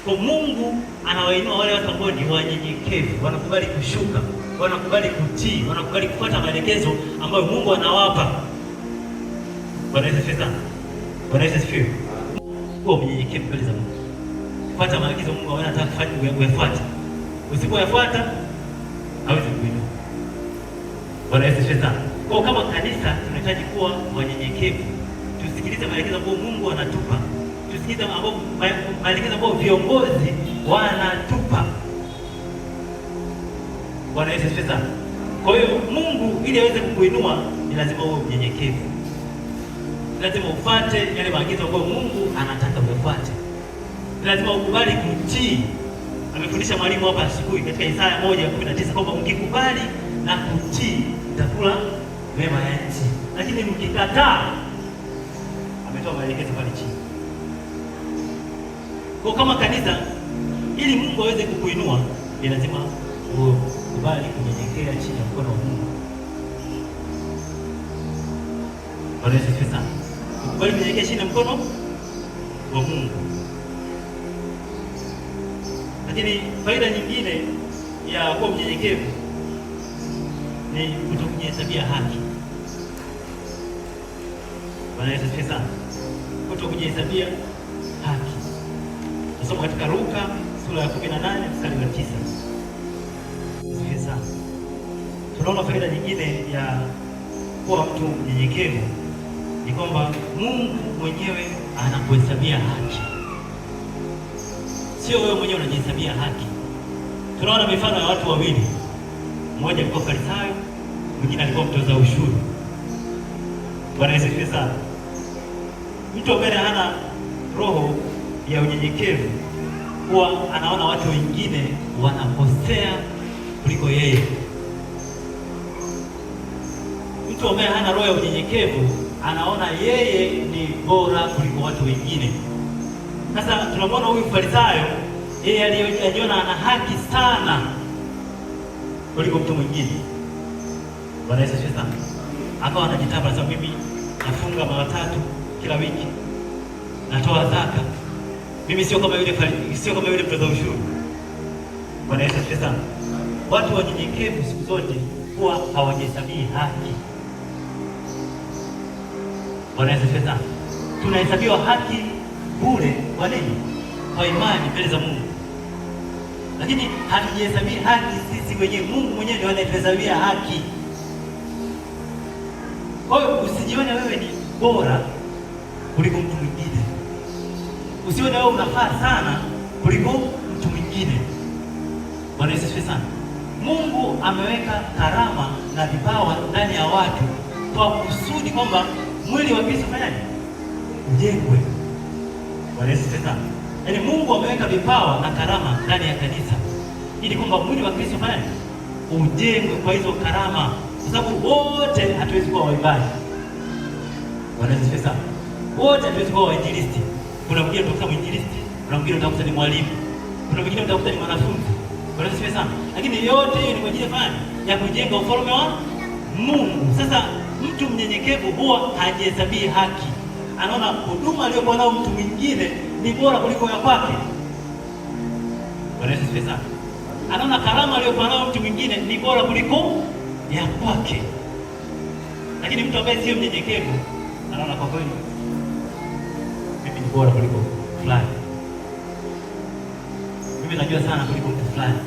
Kwa Mungu anawainua wale watu ambao ni wanyenyekevu, wanakubali kushuka, wanakubali kutii, wanakubali kufuata maelekezo ambayo Mungu anawapa. Bwana Yesu asifiwe sana. Bwana Yesu asifiwe. Kuwa mnyenyekevu mbele za Mungu. Fuata maagizo Mungu anataka kufanya uyafuate. Usipoyafuata hawezi kuinua. Bwana Yesu asifiwe sana. Kwa kama kanisa tunahitaji kuwa wanyenyekevu. Tusikilize maelekezo ambayo Mungu anatupa. Tusikilize maelekezo ambayo viongozi wanatupa. Bwana Yesu asifiwe sana. Kwa hiyo Mungu ili aweze kukuinua ni lazima uwe mnyenyekevu. Lazima ufuate yale maagizo ambayo Mungu anataka uyafuate. Lazima ukubali kutii. Amefundisha mwalimu hapa asubuhi katika Isaya 1:19 kwamba mkikubali na kutii mtakula mema ya nchi, lakini mkikataa, ametoa maelekezo pale chini. Kwa kama kanisa, ili Mungu aweze kukuinua ni lazima ukubali kunyenyekea chini ya mkono wa Mungu. Bwana Yesu asifiwe sana. Ukubali kunyenyekea chini ya mkono wa Mungu. Lakini faida nyingine ya kuwa mnyenyekevu ni kutokujihesabia haki. Bwana Yesu asifiwe sana. Kutokujihesabia haki. Nasoma katika Luka sura ya 18 mstari wa 9. Asifiwe sana. Tunaona faida nyingine ya kuwa mtu mnyenyekevu ni kwamba Mungu mwenyewe anakuhesabia haki. Sio wewe mwenyewe unajihesabia haki. Tunaona mifano ya watu wawili. Mmoja alikuwa Farisayo, mwingine alikuwa mtoza ushuru. Bwana Yesu asifiwe sana. Mtu ambaye hana roho ya unyenyekevu huwa anaona watu wengine wanakosea kuliko yeye. Mtu ambaye hana roho ya unyenyekevu anaona yeye ni bora kuliko watu wengine. Sasa tunamwona huyu Farisayo, yeye alijiona ana haki sana kuliko mtu mwingine. Bwana Yesu asifiwe sana. Akawa anajitapa, anasema mimi nafunga mara tatu kila wiki, natoa zaka, mimi sio kama yule, sio kama yule mtoza ushuru. Bwana Yesu asifiwe sana. Watu wanyenyekevu siku zote huwa hawajihesabii haki. Bwana Yesu asifiwe sana. Tunahesabiwa haki bure kwa nini? Kwa imani mbele za Mungu. Lakini hatujihesabii haki sisi wenyewe. Mungu mwenyewe ndiye anayetuhesabia haki. Kwa hiyo usijione wewe ni bora kuliko mtu mwingine. Usione wewe unafaa sana kuliko mtu mwingine. Bwana Yesu asifiwe sana. Mungu ameweka karama na vipawa ndani ya watu kwa kusudi kwamba mwili wa Kristo fanyaje? Ujengwe. Bwana Yesu asifiwe sana. Yaani Mungu ameweka vipawa na karama ndani ya kanisa ili kwamba mwili wa Kristo fanyaje? Ujengwe kwa hizo karama, kwa sababu wote hatuwezi kuwa waimbaji. Bwana Yesu asifiwe sana. Wote hatuwezi kuwa wainjilisti. Kuna mwingine utakuta mwinjilisti, kuna mwingine utakuta ni mwalimu, kuna mwingine utakuta ni mwanafunzi. Bwana Yesu asifiwe sana. Lakini yote hiyo ni kwa ajili fani ya kujenga ufalme wa Mungu. Sasa mtu mnyenyekevu huwa hajihesabii haki, anaona huduma aliyokuwa nao mtu mwingine ni bora kuliko ya kwake. Bwana Yesu asifiwe sana. Anaona karama aliyokuwa nao mtu mwingine ni bora kuliko ya kwake. Lakini mtu ambaye sio mnyenyekevu anaona kwa kweli mimi ni bora kuliko fulani, mimi najua sana kuliko mtu fulani,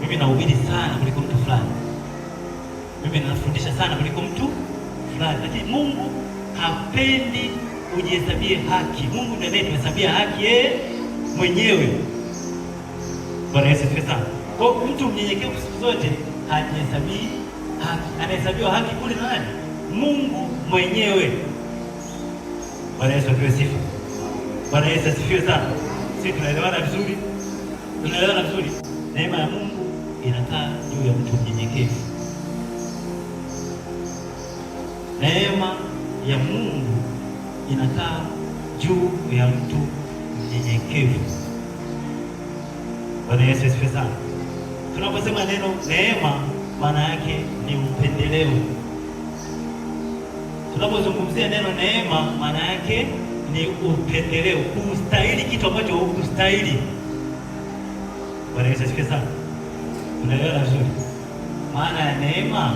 mimi nahubiri sana kuliko mtu fulani, mimi nafundisha sana kuliko mtu fulani. Lakini Mungu hapendi ujihesabie haki. Mungu ndiye anayetuhesabia haki yeye mwenyewe. Bwana Yesu asifiwe sana. Kwa mtu mnyenyekevu siku zote hajihesabii haki, anahesabiwa haki kule na nani? Mungu mwenyewe. Bwana Yesu apewe sifa. Bwana Yesu asifiwe sana. Sisi tunaelewana vizuri? Tunaelewana vizuri? Neema ya Mungu inakaa juu ya mtu mnyenyekevu. Neema ya Mungu inakaa juu ya mtu mnyenyekevu. Bwana Yesu asifiwe sana. Tunaposema neno neema, maana yake ni upendeleo. Tunapozungumzia neno neema, maana yake ni upendeleo, kustahili kitu ambacho hukustahili. Bwana Yesu asifiwe sana. Unaelewa vizuri? Maana ya neema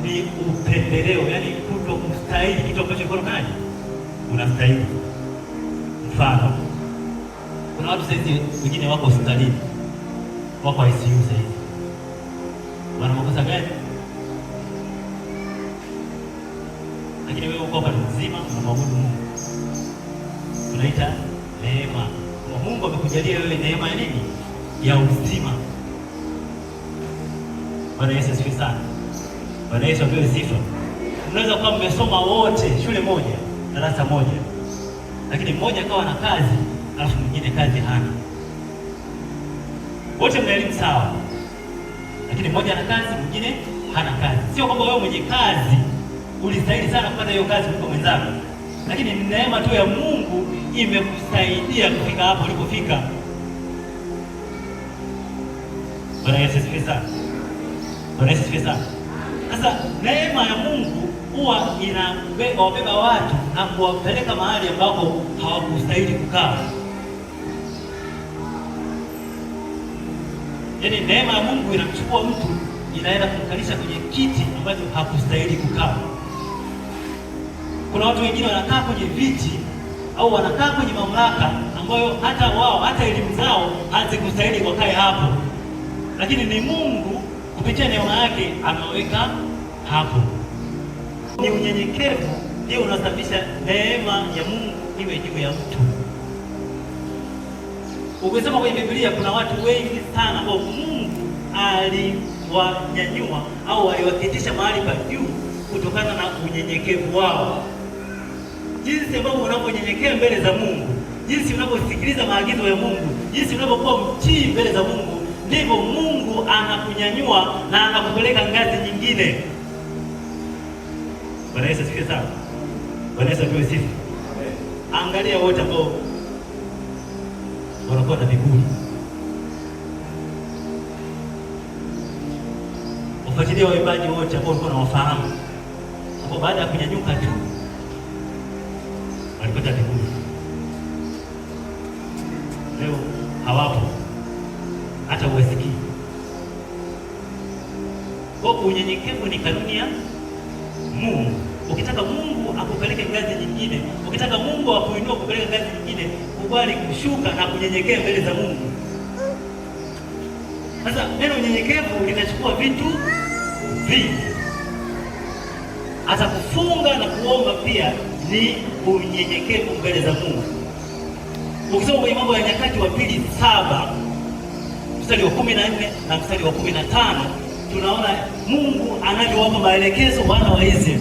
ni upendeleo, yaani kuto kustahili kitu ambacho ulikuwa unastahili. Mfano, kuna watu saizi wengine wako hospitalini, wako ICU saizi, wana makosa gani? Lakini wewe uko hapa ni mzima, unamwabudu Mungu, tunaita neema. Mungu amekujalia wewe neema ya nini? Ya uzima. Bwana Yesu asifiwe sana. Bwana Yesu apewe sifa. Mnaweza kuwa mmesoma wote shule moja, darasa moja, lakini mmoja akawa na kazi alafu mwingine kazi hana. Wote mna elimu sawa, lakini mmoja ana kazi, mwingine hana kazi. Sio kwamba wewe mwenye kazi ulistahili sana kupata hiyo kazi kuliko mwenzako, lakini ni neema tu ya Mungu imekusaidia kufika hapo ulipofika. Bwana Yesu asifiwe sana. Bwana Yesu asifiwe sana. Sasa neema ya Mungu huwa inawabeba watu na kuwapeleka mahali ambapo hawakustahili kukaa. Yaani neema ya Mungu inamchukua mtu inaenda kumkalisha kwenye kiti ambacho hakustahili kukaa. Kuna watu wengine wanakaa kwenye viti au wanakaa kwenye mamlaka ambayo hata wao hata elimu zao hazikustahili wakae hapo, lakini ni Mungu kupitia neema yake ameweka hapo. Ni unyenyekevu ndio unasababisha neema ya Mungu iwe juu ya mtu. Ukisoma kwenye Biblia kuna watu wengi sana ambao Mungu aliwanyanyua au aliwaketisha mahali pa juu kutokana na unyenyekevu wao. Jinsi ambavyo unaponyenyekea mbele za Mungu, jinsi unavyosikiliza maagizo ya Mungu, jinsi unavyokuwa mtii mbele za Mungu, ndivyo Mungu anakunyanyua na anakupeleka ngazi nyingine. Bwana Yesu asifiwe sana. Bwana Yesu apewe sifa. Angalia wote ambao wanakuwa na viburi, wafuatilia waimbaji wote ambao walikuwa wanawafahamu, ambao baada ya kunyanyuka tu walipata viburi, leo hawapo, hata uwasikii. Kwa unyenyekevu ni kanuni ya Mungu. Ukitaka Mungu akupeleke ngazi nyingine, ukitaka Mungu akuinue kupeleka ngazi nyingine, kubali kushuka na kunyenyekea mbele za Mungu. Sasa neno unyenyekevu linachukua vitu vingi. Hata kufunga na kuomba pia ni unyenyekevu mbele za Mungu. Ukisoma kwenye Mambo ya Nyakati wa Pili 7 mstari wa 14 na mstari wa 15, tunaona Mungu anavyowapa maelekezo wana wa Israeli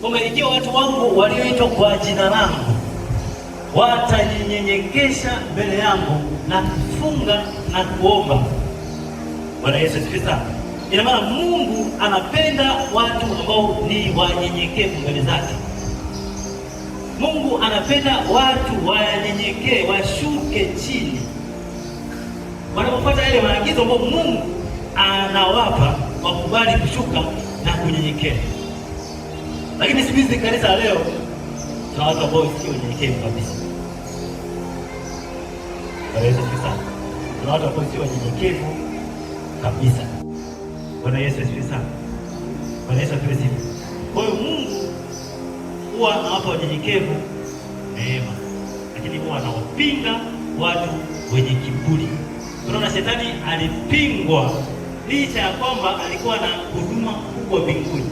kwamba ikiwa watu wangu walioitwa kwa jina langu watajinyenyekesha mbele yangu na kufunga na kuomba. Bwana Yesu asifiwe sana. Ina maana Mungu anapenda watu ambao ni wanyenyekevu mbele zake. Mungu anapenda watu wanyenyekee, washuke chini wanapofuata yale maagizo ambayo Mungu anawapa, wakubali kushuka na kunyenyekea. Lakini siku hizi kanisa leo tuna watu ambao sio wanyenyekevu kabisa. Bwana Yesu asifiwe sana. Tuna watu ambao sio wanyenyekevu kabisa. Bwana Yesu asifiwe sana. Bwana Yesu asifiwe sifa. Kwa hiyo Mungu huwa anawapa wanyenyekevu neema, lakini huwa anawapinga watu wenye kiburi. Unaona, shetani alipingwa licha ya kwamba alikuwa na huduma kubwa mbinguni,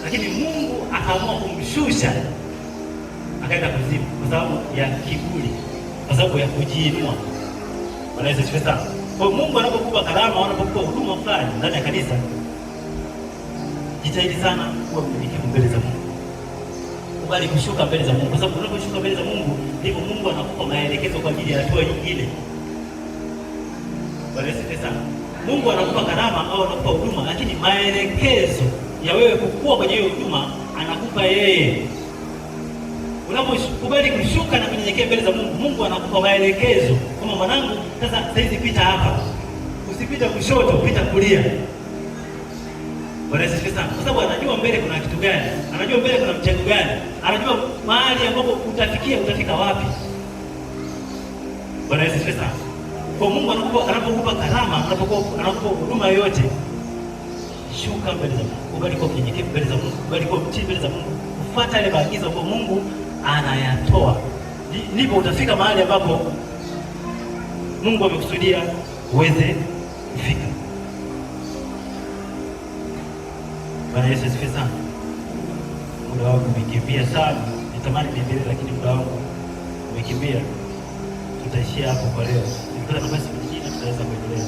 lakini Mungu akaamua kumshusha akaenda kuzimu kwa sababu ya kiburi, kwa sababu ya kujiinua. Bwana Yesu asifiwe sana. Kwa Mungu anapokupa karama, anapokupa huduma fulani ndani ya kanisa, jitahidi sana kuwa mnyenyekevu mbele za Mungu. Kubali kushuka mbele za Mungu, kwa sababu unaposhuka mbele za Mungu ndipo Mungu anakupa maelekezo kwa ajili ya hatua nyingine. Bwana Yesu asifiwe sana. Mungu anakupa karama au anakupa huduma, lakini maelekezo ya wewe kukua kwenye hiyo huduma anakupa yeye. Unapokubali kushuka na kunyenyekea mbele za Mungu, Mungu anakupa maelekezo kama, mwanangu, sasa saizi pita hapa, usipita kushoto, pita kulia. Bwana Yesu asifiwe sana. Kwa sababu anajua mbele kuna kitu gani, anajua mbele kuna mchango gani, anajua mahali ambapo utafikia, utafika wapi. Bwana Yesu asifiwe sana. Kwa Mungu anapokupa karama, anapokupa huduma yoyote, shuka mbele za Mungu, kubali kuwa mnyenyekevu mbele za Mungu, kubali kuwa mtii mbele za Mungu, kufuata yale maagizo ambayo Mungu anayatoa, ndipo utafika mahali ambapo Mungu amekusudia uweze kufika. Bwana Yesu asifiwe sana. Muda wangu umekimbia sana, nitamani niendelee, lakini muda wangu umekimbia. Tutaishia hapo kwa leo. Nikipata nafasi nyingine tutaweza kuendelea.